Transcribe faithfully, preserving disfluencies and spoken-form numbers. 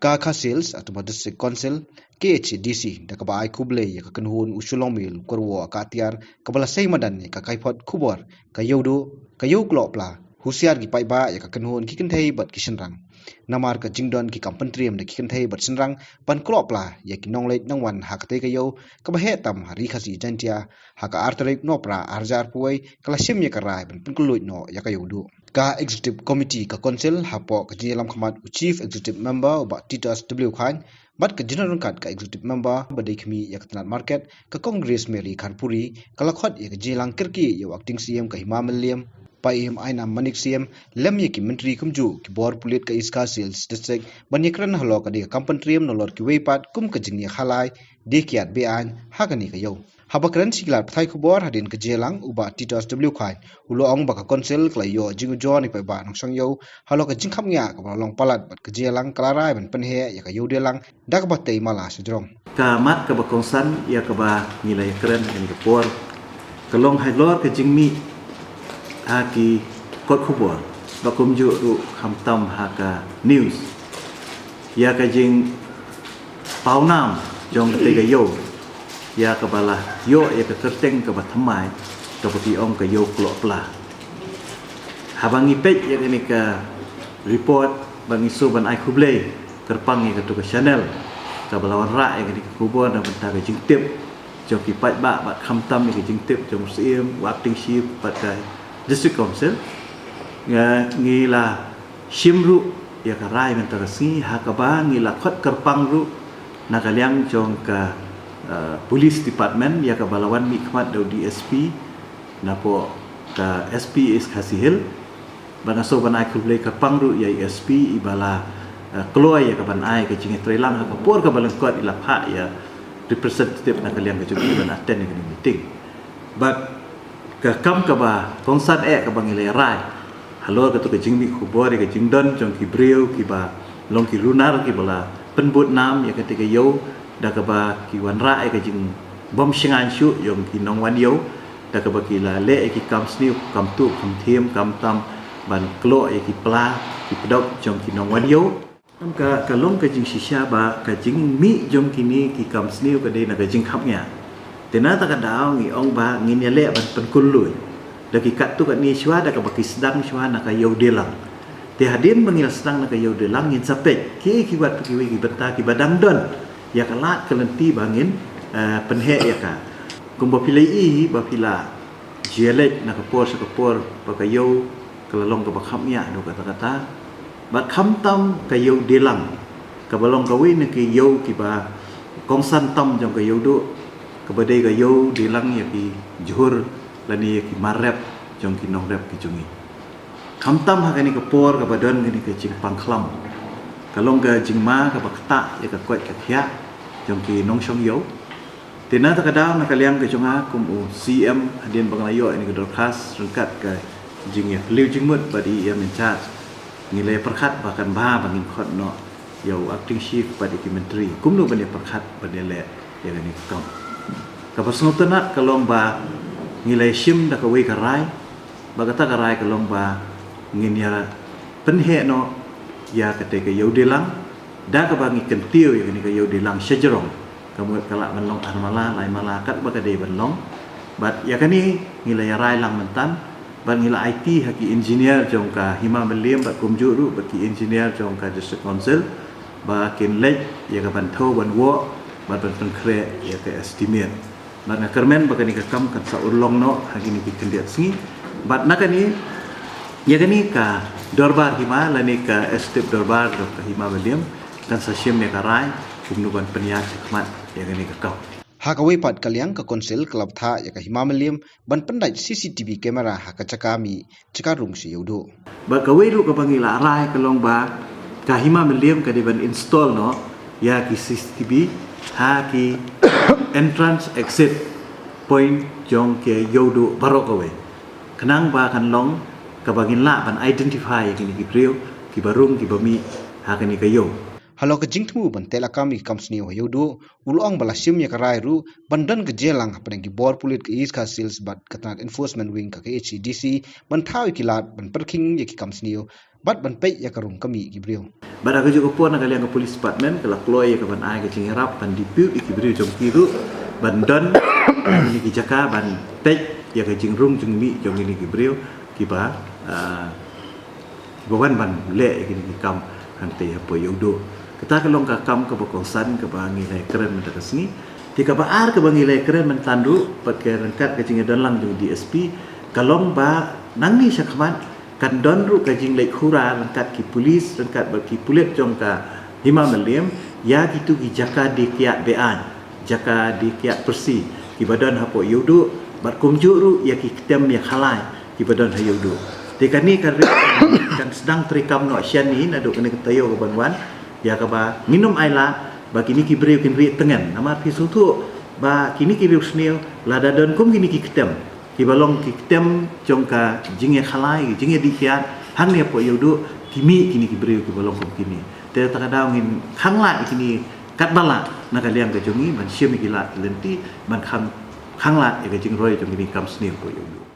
Ka Khasi Hills Autonomous District Council, K H A D C, da kaba ai khublei ïa ka kynhun u Shillong Mail Kyrwoh Katiar, kaba la sei madan ïa ka kaiphod khubor ka Ïewduh, ka Ïew Kloh Pla, husiar ki paidbah ïa ka kynhun ki kynthei bad ki shynrang. Namar ka jingdon ki kam pyntriem da ki kynthei bad shynrang ban kloh pla ïa ki nongleit nongwan ha katei ka ïew kaba heh tam ha Ri Khasi Jaiñtia, ha ka ar tarik Nohprah ar hajar arphew wei, ka la shim ïa ka rai ban pynkylluid noh ïa ka Ïewduh. Ka Executive Committee ka Council, hapoh ka jingïalam khmat u Chief Executive Member u Bah Titos W Chyne, bad ka jingdon ryngkat ka Executive Member ba dei khmih ïa ka tnat Market, ka Congress Mary Kharpuri, ka la khot ïa ka jingïalang kyrkieh ïa u Acting C M ka Hima Mylliem, Paiem Ainam Manik Syiem, lem ïa ki myntri kumjuh ki bor pulit ka East Khasi Hills District, ban ïakren halor ka dei ka kam pyntriem nalor kiwei pat kum ka jingïakhalai, dei kiad be-aiñ ha kane ka ïew. Haba kren sha ki lad pathai khubor hadien ka jingïalang, u Bah Titos W Chyne u la ong ba ka Council ka la ïoh jingujor na ki paidbah nongshong ïew halor ka jingkhapngiah kaba la long palat bad ka jingïalang ka la rai ban pynheh ïa ka Ïewdialang da kaba tei mala sha jrong. Ka mat kaba kongsan ïa kaba ngi la ïakren ha kane ka por ka long halor ka jingmih ha ki kot khubor, ba kumjuh ruh khamtam ha ka news, ïa ka jingpawnam jong katei ka ïew, ïa kaba la ïoh ïa ka kyrteng kaba thymmai, kaba ki ong ka Ïew Kloh Pla. Haba ngi peit ïa kane ka report, ba ngi shu ban ai khublei kyrpang ïa katei ka channel kaba la wanrah ïa kane ka khubor na bynta ka jingtip jong ki paidbah bad khamtam ïa ka jingtip jong u Syiem, u Acting Chief bad ka District Council. Nga, ngi la shim ruh ïa ka rai mynta ka sngi, ha kaba ngi la khot kyrpang ruh na ka liang jong ka, eh, Police Department, ïa kaba la wan mihkhmat da u D S P napoh ka S P East Khasi Hills. Ba nga shu ban ai khublei kyrpang ruh ïa i S P iba la, eh, kloi ïa ka ban ai ka jingïatreilang ha ka por kaba lyngkot i la phah ïa representative na ka liang ka jong i ban attend ïa kane ka meeting. Bad ka kam kaba kongsan eh kaba ngi la ïa rai halor katei ka jingmih khubor ïa ka jingdon jong ki briew kiba long ki runar kiba la pynbud nam ïa katei ka ïew, da kaba ki wanrah ïa ka jingbym shngaiñ shuh jong ki nongwan ïew, da kaba ki la leh ïa ki kam sniew, kam tuh, kam thiem, kam tam ban kloh ïa ki pla, ki pdok jong ki nongwan ïew. Ka, ka long ka jingshisha ba ka jingmih jong kine ki kam sniew ka dei na ka jingkhapngiah. Te na kata ka daw ngi ong ba ngin ïaleh ban pynkylluid da ki katto katne shuwa da kaba ki sdang shuwa na ka Ïewdialang. Te hadien ba ngi la sdang na ka Ïewdialang ngin sa peit kiei ki wat kiwei ki bynta kiba dang don ïa ka lad ka lynti ba ngin, eh, pynheh ïa ka. Kumba phi la ïohi ba phi la jia leit na ka por sha ka por ba ka ïew ka la long kaba khapngiah haduh katta katta. Bad khamtam ka Ïewdialang kaba long kawei na ki ïew kiba kongsan tam jong ka Ïewduh, kaba dei ka Ïewdialang ïa ki jhur lane ïa ki mar rep jong ki nongrep ki jong ngi. Khamtam ha kane ka por kaba don kane ka jingpang khlam, ka long ka jingma kaba ktah ïa ka koit ka khiah jong ki nongshong ïew. Te na kata ka daw na ka liang ka jong nga kum u C M, hadien ba nga la ïoh ïa kane ka dorkhas ryngkat ka jingïapylliew jingmut bad i E M in charge, ngi la ïa pyrkhat ba kan bha ba ngin khot noh ïa u Acting Chief bad ïa ki myntri kumno ban ïa pyrkhat ban ïaleh ïa kane ka kam. Kaba sngewtynnat ka long ba ngi la ïa shim da kawei ka rai, ba kata ka rai ka long ba ngin ïa pynheh noh ïa katei ka Ïewdialang da kaba ngi kyntiew ïa kane ka Ïewdialang sha jrong. Ka mut ka lah ban long ar mala, lai mala, katba ka dei ban long. Bad ïa kane ngi la ïa rai lang mynta bad ngi la aiti ha ki engineer jong ka Hima Mylliem bad kumjuh ruh bad ki engineer jong ka District Council ba kin leit ïa ka ban thew ban woh bad ban pynkhreh ïa ka estimate. Bad nga kyrmen ba kane ka kam kan sa urlong noh ha kine ki khyndiat sngi. Bad na kane, ïa kane ka dorbar hima lane ka Executive Dorbar jong ka Hima Mylliem kan sa shim ïa ka rai kumno ban pynïaid shakhmat ïa kane ka kam. Ha kawei pat ka liang ka Council ka la bthah ïa ka Hima Mylliem ban pyndait C C T V camera ha ka jaka mih jaka rung sha Ïewduh. Bad kawei ruh kaba ngi la rai ka long ba ka Hima Mylliem ka dei ban install noh ïa ki C C T V ha ki entrance exit point jong ki Ïewduh baroh kawei. Khnang ba kan long kaba ngin lah ban identify ïa kine ki briew kiba rung kiba mih ha kane ka ïew. Halor ka jingthmu ban teh lakam ïa ki kam sniew ha Ïewduh, u la ong ba la shim ïa ka rai ruh ban don ka jingïalang hapdeng ki bor pulit ka East Khasi Hills bad ka tnat Enforcement Wing ka K H A D C ban thaw ïa ki lad ban pyrkhing ïa ki kam sniew bad ban peit ïa ka rung ka mih ki briew. Bad ha kajuh ka por na ka liang ka Police Department ka la kloi ïa ka ban ai ka jingïarap ban dispute ïa ki briew jong ki ruh ban don ïa ki jaka ban peit ïa ka jingrung jingmih jong kine ki briew kiba, ah, kiba wan ban leh ïa kine ki kam hangtei hapoh Ïewduh. Kata ka long ka kam kaba kongsan kaba ngi la ïakren mynta ka sngi. Te kaba ar kaba ngi la ïakren mynta ruh bad ka ryngkat ka jingïadonlang jong D S P ka long ba nangne shakhmat kan don ruh ka jingleit khura ryngkat ki pulit, ryngkat bad ki pulit jong ka Hima Mylliem ïa kitu ki jaka die kiad be-aiñ, jaka die kiad pyrsi kiba don hapoh Ïewduh bad kumjuh ruh ïa ki ktem ïakhalai kiba don ha Ïewduh. Te kane ka ri kan sdang treikam noh shane naduh kane ka taïew kaban wan ïa kaba ngin ym ailad ba kine ki briew kin rieh tngen. Namar phi sngewthuh ba kine ki riewsniew lada don kum kine ki ktem kiba long ki ktem jong ka jingïakhalai, jingïadie kiad hangne hapoh Ïewduh, ki mih kine ki briew kiba long kum kine. Te kata ka daw ngin khanglad ïa kine katba lah na ka liang ka jong ngi ban shim ïa ki lad ki lynti ban khang, khanglad ïa ka jingroi jong kine ki kam sniew hapoh Ïewduh.